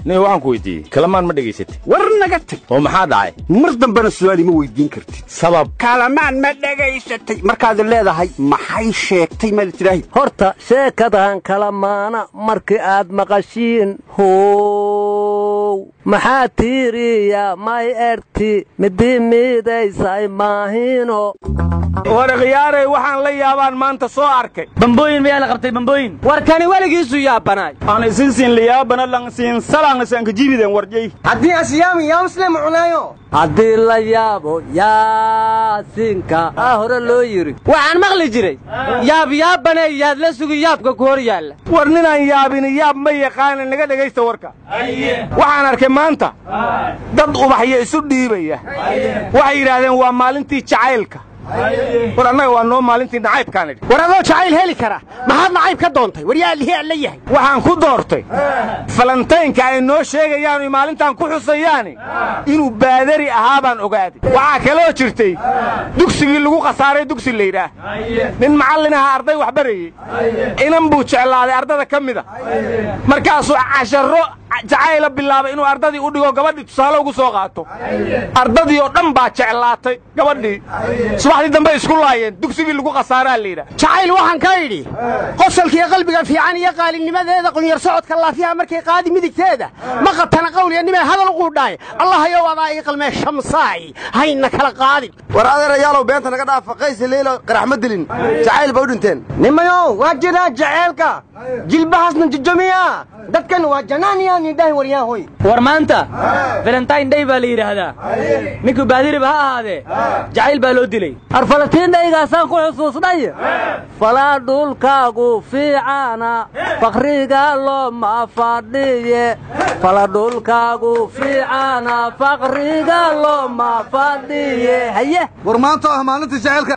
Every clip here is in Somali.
Nin waxaan ku weydiiyey kalamaan ma dhegaysatay? War naga tag. Oo maxaa dhacay? Mar dambena su'aal ima weydiin kartid. Sabab? Kalamaan ma dhegaysatay markaad leedahay maxay sheegtay ma tidaahi. Horta sheekadan kalamaana markii aad maqashiin how maxaa tiiriya may erti midii miidaysay maahino. War khiyaaray, waxaan la yaabaan maanta soo arkay. Bambooyin miyaa la qabtay bambooyin? Warkani weligiisu yaabanaay. Aan isinsin liyaabana langsiin salangasanka jibiden warjay. Haddii asiyaami yaamsle mucunaayo. Haddii la yaabo yaasinka aa hore loo yidhi. Waxaan maqli jiray yaab yaabane yaad la sugi yaabka ku hor yaalla. War ninaan yaabini yaab ma yaqaana, naga dhegaysta warka. Waxaan arkay maanta dad ubaxyo isu dhiibaya. Waxay yidhaahdeen waa maalintii jacaylka. War annaga waa noo maalintii nacaybkaan idhi. War adoo jacayl heli kara maxaad nacayb ka doontay? War yaa lihi alla yahay. Waxaan ku doortay falantaynka ay noo sheegayaan oy maalintaan ku xusayaani inuu baadari ahaa baan ogaaday. Waxaa kaloo jirtay dugsigii lagu khasaaray dugsi la yidhaah. Nin macallin ahaa arday wax barayey. Inan buu jeclaaday ardada ka mida. Markaasuu casharro jacayla bilaabay inuu ardadii u dhigo gabadhii tusaale ugu soo qaato. Ardadii oo dhan baa jeclaatay gabadhii. Subaxdii dambe isku laayeen dugsigii lagu khasaaraa la yidhaah. Jacayl waxaan ka idhi qosolkiiyo qalbiga fiican iyo qaalinimadeeda qunyar socodka laafiyaha markay qaadi midigteeda ma qatana qawliya nimee hadal uquudhaay. Allahayow adaa ii qalmee shamsaay hayna kala qaadin. War adeerayaalow beenta naga dhaafa, qaysi leylo qarax ma dilin, jacayl ba u dhinteen. Nimayow waa jiraa jaceylka jilbahaasna jujumiya dadkan waa janaaniya nidhahi waryaahoy. War maanta Valentine Day baa la yidhaahdaa. Ninkuu baadiriba ha ahaadee jacayl baa loo dilay. Arfalatiin dhaygaasaan ku xusuusnay. Falaa dhulkaagu fiicana faqriga looma fadhiye. Fala dhulkaagu fiicana faqriga looma fadhiye. Haye. War maanta ah maalinta jacaylka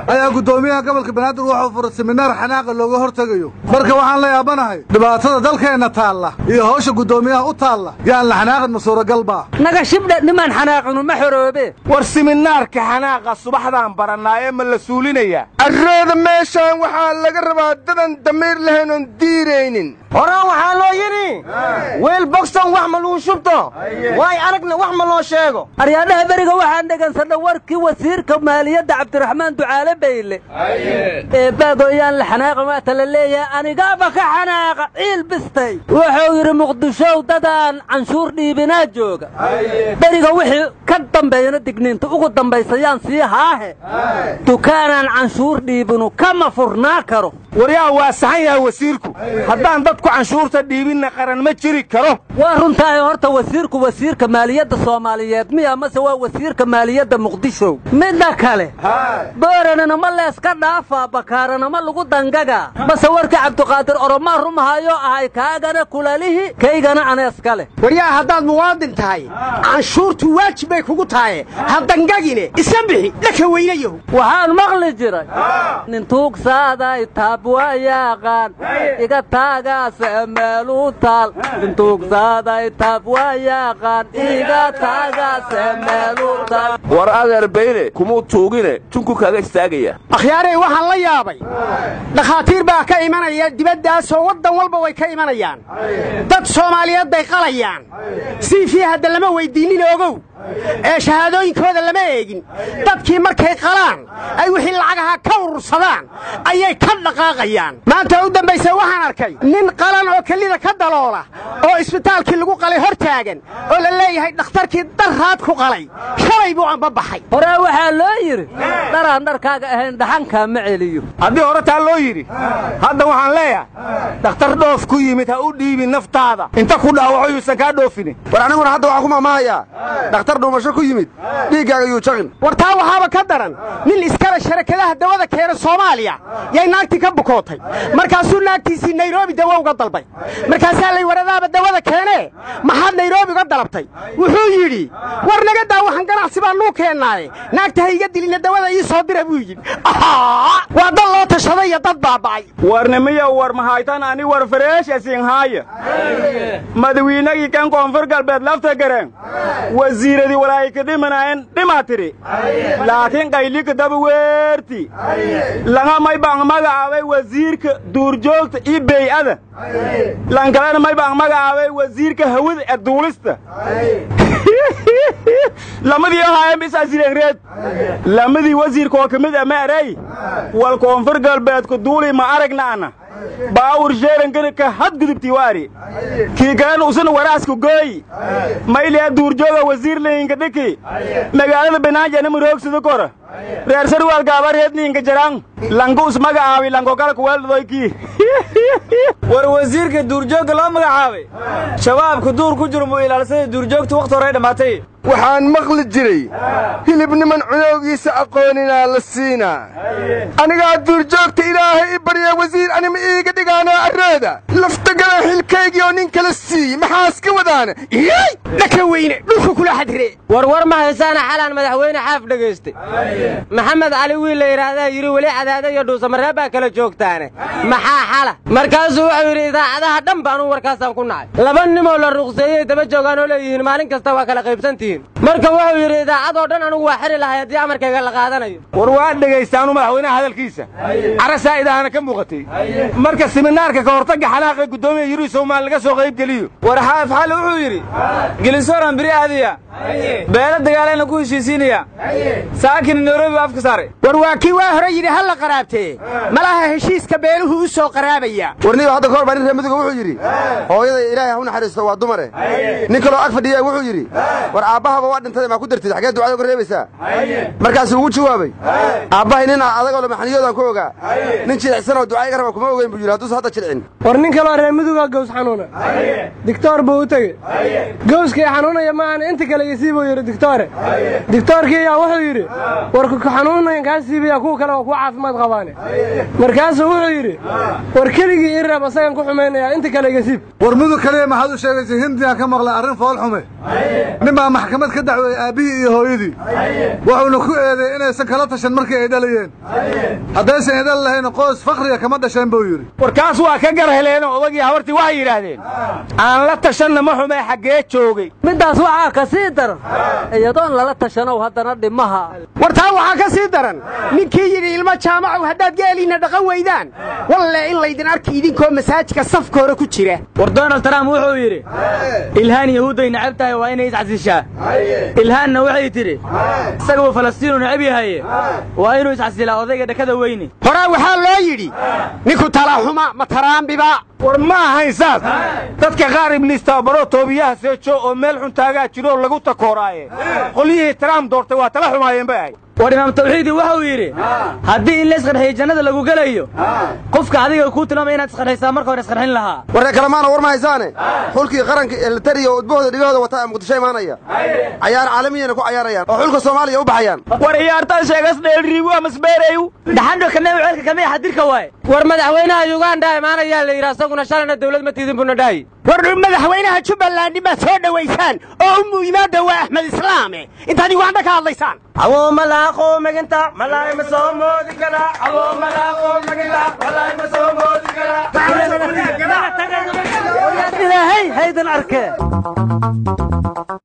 ayaa guddoomiyaha gobolka Banaadir wuxuu furay seminaar xanaaqa looga hortagayo. Marka waxaan la yaabanahay dhibaatada dalkeenna taalla iyo hawsha guddoomiyaha u taalla yaan la xanaaqin ma suuragal baa. Naga shibdhe nimaan xanaaqinu ma xoroobe. War seminaarka xanaaqa subaxdaan barannaa ee ma la suulinayaa? Arrooda meeshaan waxaa laga rabaa dadan damiir lahayn oon diiraynin. Horaan waxaa loo yidhi weel bogson wax ma lagu shubto waay aragna wax ma loo sheego. Aryaadhaha beriga waxaan dhegaysanay warkii wasiirka maaliyadda Cabdiraxmaan Ducaale Bayle. Eebaagoyaan la xanaaqa maata la leeyahay anigaaba ka xanaaqa ciil bistay. Wuxuu yidhi Muqdishow dadaan canshuur dhiibinaa jooga. Beriga wixii ka dambeeyana digniinta ugu dambaysayaan sii haahe. Dukaanaan canshuur dhiibinu kama furnaa karo. Waryaa waa saxan yahay wasiirku. Haddaan dadku canshuurta dhiibinna qaran ma jiri karo. Waa runtahay horta wasiirku wasiirka maaliyadda Soomaaliyeed miya mase waa wasiirka maaliyadda Muqdisho. Midda kale booranana ma leeska dhaafaa bakaarana ma lagu dangaga. Mase warka Cabdiqaadir Oromaa rumahayo ahay kaagana kulalihi kaygana aneeska leh. Waryaa haddaad muwaadin tahay canshuurtu waajib bay kugu tahay ha dangagine iska bixi laka weynayahu. Waxaan maqli jiray nin tuugsaaday taab waa yaqaan iga taagaase meelu taal. Nin tuugsaaday taab waa yaqaan iga taagaase meelu taal. War adeer Bayle kumuu tuugine tunku kaaga istaagaya. Akhyaarey waxaan la yaabay dhakhaatiir baa ka imanaya dibaddaasoo waddan walba way ka imanayaan. Dad Soomaaliyeed bay qalayaan. CV hadda lama weydiinin ogow. Ee shahaadooyinkooda lama eegin. Dadkii markay qalaan ay wixii lacagaha ka urursadaan ayay ka dhaqaaqayaan. Maanta u dambaysay waxaan arkay nin qalan oo kelida ka daloola oo isbitaalkii lagu qalay hor taagan oo la leeyahay dhakhtarkii daraad ku qalay shalay buu anba baxay. Hore waxaa loo yidhi dharaan dharkaaga ahayn dhaxankaa ma celiyo. Haddii hore taa loo yidhi hadda waxaan leeyahay dhakhtar dhoof ku yimid ha u dhiibin naftaada inta ku dhaawaco yuusan kaa dhoofinin. War aniguna hadda waxaan ku maamaahayaa dhakhtar dhuumasho ku yimid dhiiggaaga yuu jaqin. War taa waxaaba ka daran nin iskale sharakadaha dawada keena Soomaaliya yay naagtii ka bukootay. Markaasuu naagtiisii Nairobi dawo uga dalbay. Markaasaa lay waradaaba dawada keenee maxaad Nairobi uga dalabtay? Wuxuu yidhi war naga daa waxaan ganacsi baan nuu keennaaye naagta ha iga dilina dawada ii soo dira buu yidhi. Waa dal loo tashaday iyo dad baaba'ay. Warnimiya war mahaytan Ani war fresh asin haaya madawiinagii kan koonfur galbeed lafta gareen wasiiradii walaayka dhimanaayeen dhimatiri laakiin qaylika daba weerti laga may baan magacaabay wasiirka duurjoogta iyo bey'ada lankalena may baan magacaabay wasiirka hawada ee duulista lamadii ahaayeen bisaasireen reed lamadii wasiirka oo ka mid ah ma eray wal koonfur galbeedku duuli ma aragna ana baawur sheerankana ka hadgudubtii waari kii kalena usana waraasku gooy mayliya duurjooga wasiir layinka dhiki magaalada banaaja nama roogsada kora reer sarwaal gaaba reedniinka jaraan lanka us magacaabi lanko kale kuweeldadoykii war wasiirka duurjoogga loo magacaabay shabaabka duur ku jiro muu ilaalsaday duurjoogta wakhti horey dhammaatay waxaan maqli jiray hilib niman cunowgiisa aqooninaa la siinaa anigaa duurjoogta ilaahay i barya wasiir anima iiga dhigaanoo arrooda laftagala xilkaygii oo nin kala siiyey maxaas ka wadaana dhaka weyne dhulka kula xadre warwar ma haysaana xalaan madaxweyne xaaf dhegaystay maxamed cali wiil la yidhaahdaa yidhi weli cadaada iyo dhuusamareeb baa kala joogtaane maxaa xala markaasuu wuxuu yidhi idaacadaha dhan ba anuu warkaasaan ku nacay laba nimoo la ruqseeyey daba joogaan oo leeyihiin maalin kasta waa kala qaybsantihiin marka wuxuu yidhi idaacadoo dhan anugu waa xiri lahay haddii amarkayga la qaadanayo war waa dhegaystaanu madaxweynaha hadalkiisa cara saa'idahana ka muuqatay marka siminaarka ka hortagga xanaaqa guddoomiya yuri Soomaal laga soo qayb geliyo war xaaf xal wuxuu yidhi gelisoran biri aadiya beela dagaalena ku heshiisiinaya saakin Nairobi afka saaray war waa kii waa hore yidhi hal la qaraabtee malaha heshiiska beeluhu u soo qaraabaya warniyo hadda ka hor baa nin reer Midowga wuxuu yidhi hooyada ilaahay ha u naxariisto waa dumare nin kaloo ag fadhiya wuxuu yidhi war aabbahaba waa dhintay ma ku dartid xagee ducada uga reebaysaa markaasuu ugu jawaabay aabbahay nin adagoo lamaxniyoodan ku ogaa nin jilicsan oo duca iga raba kuma ogeyn buu yidhi hadduusan hadda jilcin war nin kaloo reer Midowga gows xanuuna digtoor buu u tegey gowskii xanuunaya ma ahan inta kale isii buu yidhi digtoore digtoorkii ayaa wuxuu yidhi war ku xanuunayan kaa siibaya kuwa kale waa kuwa caafimaad qabaane markaasuu wuxuu yidhi war keligii ii reeb asagan ku xumaynayaa inta kale iga siib war mudug kaliya maxaad u sheegaysa hindiyaan ka maqlay arrin fool xume nin baa maxkamad ka dacweeyey aabbihii iyo hooyadii wuxuuna ku eedeey inaysan kala tashan markii ay dhalayeen haddaysan idal lahayn qoys fakriga kama dhasheen buu yidhi warkaas waa ka gar heleenoo odagii habartii waxay yidhaahdeen aan la tashanna ma xumee xaggee joogay middaas waxaa ka sii daran iyadoon lala tashanow haddana dhimaha war taa waxaa ka sii daran ninkii yidhi ilmo jaamacow haddaad geeliinna dhaqan weydaan walle in laydin arki idinkoo masaajidka safka hore ku jira war Donald Trump wuxuu yidhi ilhaan yahuuday necab tahay waa inay iscasishaa ilhaanna waxay tidhi isagoo Falastiinu necab yahay waa inuu iscasilaa odayga dhakada weyne horaa waxaa loo yidhi ninku talaxuma ma taraambiba war ma ahayn saas dadka qaar ibliis tababaro toobiyaha seejo oo meel xun taagaa jiro lagu takooraaye qolyihii Trump doortay waa tala xumaayeen bay ahayd war imaam tawxiidi wuxuu yidhi haddii in la isqarxiyo jannada lagu gelayo qofka adiga kuu tilmaamay inaad isqarxisaa marka hore isqarxin lahaa warre kalemaana war ma haysaane xulkii qaranka eltariya oo udbahooda dhigahooda wataa ee Muqdisho imaanaya cayaar caalamiyana ku cayaarayaan oo xulka Soomaaliya u baxayaan war ciyaartan sheegas dheelriigu ama isbeerayu dhaxandho kamee ceelka kamee xadirka waay war madaxweynaha Uganda imaanaya la yiraahdo isaguna shalana dawlad ma tiidin buu nadhaay war madaxweynaha Jubbaland ma soo dhaweysaan oo u yimaada waa Axmed Islaame intaad Uganda ka hadlaysaan awo maginta malaay ma soo moodi kara awo malaaqo maginta malaay ma soo moodi kara ilaahay haydan arkee.